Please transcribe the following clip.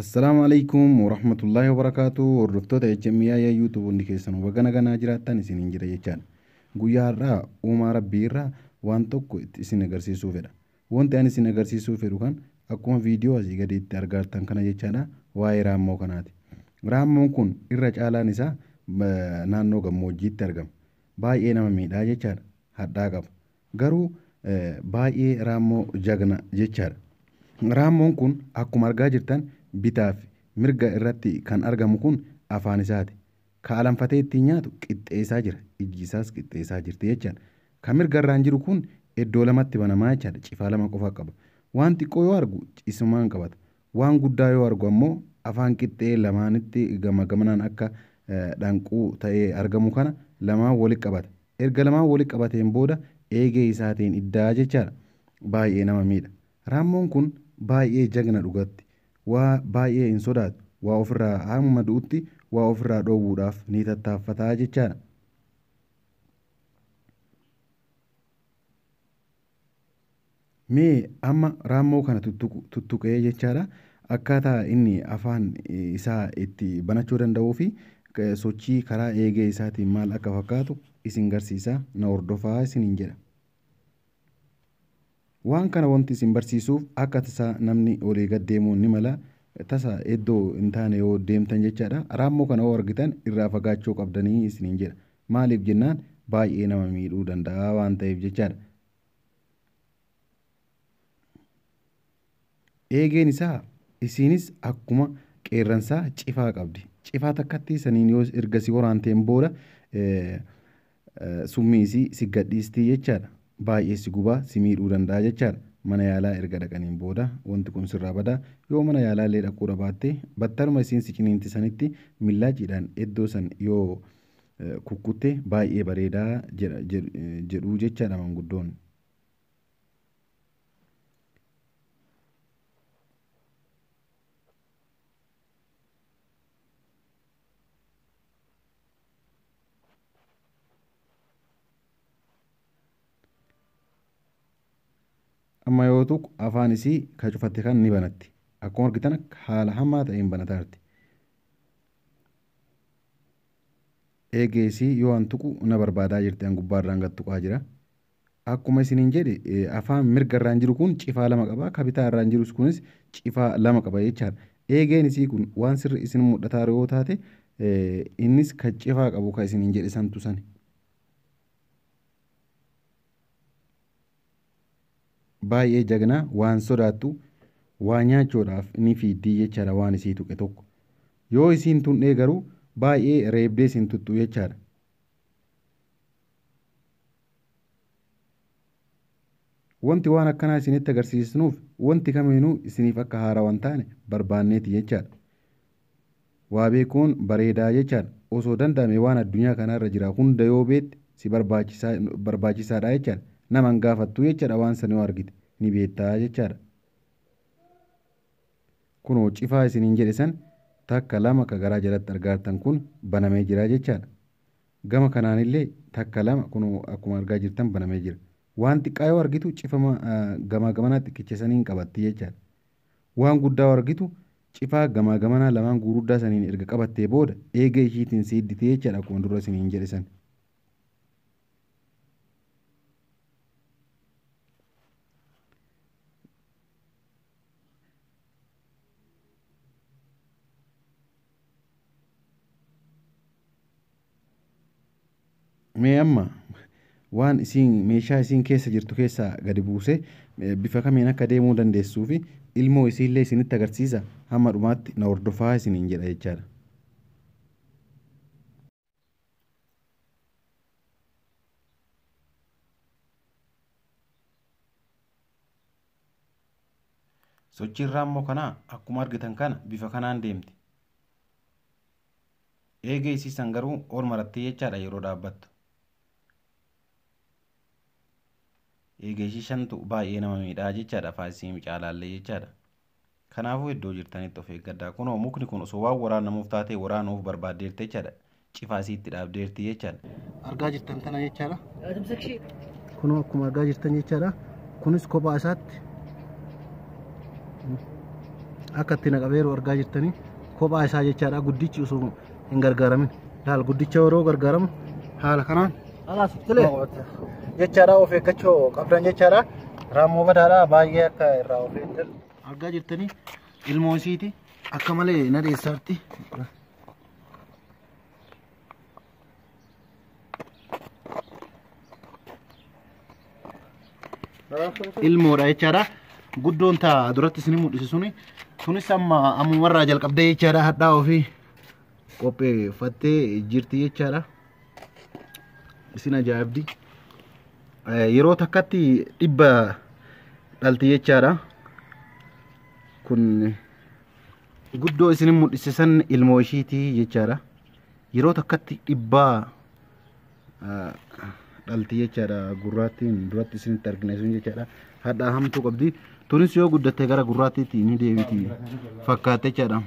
Assalaamu alaikum warahmatullaahi wabarakaatu. Hordoftoota HMI YouTube hundi keessanuu baga nagaa jiraattan isiniin jira jechaadha. Guyyaa har'aa uumaa rabbii irraa waan tokko isin agarsiisuu fedha. Wanti ani isin agarsiisuu fedhu kan akkuma viidiyoo asii gaditti argattan kana jechaadha, waa'ee raammoo kanaati. Raammoon kun irra caalaan isaa naannoo gammoojjiitti argama. Baay'ee nama miidhaa jechaadha. Hadhaa qaba. Garuu baay'ee raammoo jagna jechaadha. Raammoon kun akkuma argaa jirtan bitaaf mirga irratti kan argamu kun afaan isaati. Ka alanfatee ittiin nyaatu qixxeessaa jira. Ijji isaas qixxeessaa jirti jechaadha. Kan mirga irraan jiru kun iddoo lamatti banamaa jechaadha. Cifaa lama qofa qaba. Waan xiqqoo yoo argu isumaan qabata. Waan guddaa yoo argu ammoo afaan qixxee lamaanitti gama gamanaan akka dhanquu ta'ee argamu kana lamaan walitti qabata. Erga lamaan walitti qabateen booda eegee isaatiin iddaa jechaadha. Baay'ee nama miidha. Raammoon kun baay'ee jagna dhugatti. Waa baay'ee hin sodaatu. Waa ofirraa hamma du'utti waa ofirraa dhoowwuudhaaf ni tattaaffataa jechaadha. Mee amma raammoo kana tuttuqee jechaadha. Akkaataa inni afaan isaa itti banachuu danda'uu fi sochii karaa eegee isaatiin maal akka fakkaatu isin garsiisa. Na hordofaa isiniin jedha. Waan kana wanti isin barsiisuuf akka tasaa namni olii gad deemuun ni mala. Tasa iddoo hin taane yoo deemtan jechaadha. Raammoo kana yoo argitan irraa fagaachuu qabdanii isiniin jedha. Maaliif jennaan baay'ee nama miidhuu danda'a waan ta'eef jechaadha. Eegeen isaa isiinis akkuma qeerransaa cifaa qabdi. Cifaa takkatti saniin yoo erga si waraanteen booda summii isii si gadhiistii jechaadha. Baay'ee si gubaa si miidhuu danda'a jechaadha. Mana yaalaa erga dhaqaniin booda wanti kun sirraa badaa. Yoo mana yaalaa illee dhaquu baatte battaluma isiin si ciniinti sanitti millaaciidhaan iddoo san yoo kukkutte baay'ee bareedaa jedhuu jechaadha manguddoon. Amma yoo tuqu afaan isii ka cufatte kan ni banatti. Akkuma argitan haala hamaa ta'een banataa jirti. Eegee isii yoo an tuqu na barbaadaa jirti. An gubbaarraan gad tuqaa jira. Akkuma isiniin jedhe afaan mirga irraan jiru kun cifaa lama qaba. Ka bitaa irraan jirus kunis cifaa lama qaba jechaadha. Eegeen isii kun waan sirri isin mul'ataa yoo taate innis ka cifaa qabu ka isiniin jedhe santu sani. Baay'ee jagnaa waan sodaattu waa nyaachuudhaaf ni fiiddii jechaadha waan isii tuqe tokko. Yoo isiin tunnee garuu baay'ee reebdee isin tuttu jechaadha. Wanti waan akkanaa isinitti agarsiisnuuf wanti kamiinuu isiniif akka haaraa waan taane barbaanneeti jechaadha. Waa beekuun bareedaa jechaadha. Osoo danda'ame waan addunyaa kanarra jira hunda yoo beekte si barbaachisaadha jechaadha. Nama hin gaafattu jechaadha waan sana yoo argite ni beektaa jechaadha. Kunoo cifaa isiniin jedhe san takka lama ka garaa jalatti argaattan kun banamee jira jechaadha. Gama kanaanillee takka lama kunoo akkuma argaa jirtan banamee jira. Waan xiqqaa yoo argitu cifama gamaa gamanaa xiqqicha saniin qabatti jechaadha. Waan guddaa yoo argitu cifaa gamaa gamanaa lamaan gurguddaa saniin erga qabattee booda eegee ishiitiin siiddite jechaadha akkuma dura isiniin jedhe san. Mee amma waan isiin meeshaa isiin keessa jirtu keessaa gadi buusee bifa kamiin akka deemuu dandeessuu fi ilmoo isiillee isinitti agarsiisa hamma dhumaatti na hordofaa isiniin jedha jechaadha. Sochiin raammoo kanaa akkuma argitan kana bifa kanaan deemti. Eegee isii san garuu ol marattee jechaadha yeroo dhaabbattu. Eegee ishii shantu baay'ee nama miidhaa jechaadha. Faasii caalaallee jechaadha. Kanaafuu iddoo jirtanitti of eeggadhaa. Kunoo mukni kun osoo waan waraanamuuf taatee waraanuuf barbaaddeerti jechaadha. Cifaa isiitti dhaabdeerti jechaadha. Argaa jirtan kana jechaadha. Kunoo akkuma argaa jirtan jechaadha. Kunis kophaa isaatti. Akka itti naqabeeru argaa jirtanii kophaa isaa jechaadha. Guddichi osoo hin gargaaramin. Laal guddicha yeroo gargaaramu haala kanaan jechaadha. Of eeggachuu qabdan jechaadha. Raammoo badaadha baay'ee akka irraa of eeggan argaa jirtanii ilmoo isiiti akka malee na dheessaarti. Ilmoodha jechaadha. Guddoon taa duratti isin mul'ise suni sunis amma ammumarraa jalqabdee jechaadha. Hadhaa ofii qopheeffattee jirti jechaadha. Isin ajaa'ibdi. Yeroo takkatti 100 dhalti jechaadha. Kun guddoo isin mul'ise san ilmoo ishiiti jechaadha. Yeroo takkatti 100 dhalti jechaadha. Gurraattiin duratti isinitti argine sun jechaadha. Hadhaa hamtuu qabdi. Tunis yoo guddatte gara gurraattiitti ni deebiti fakkaate jechaadha.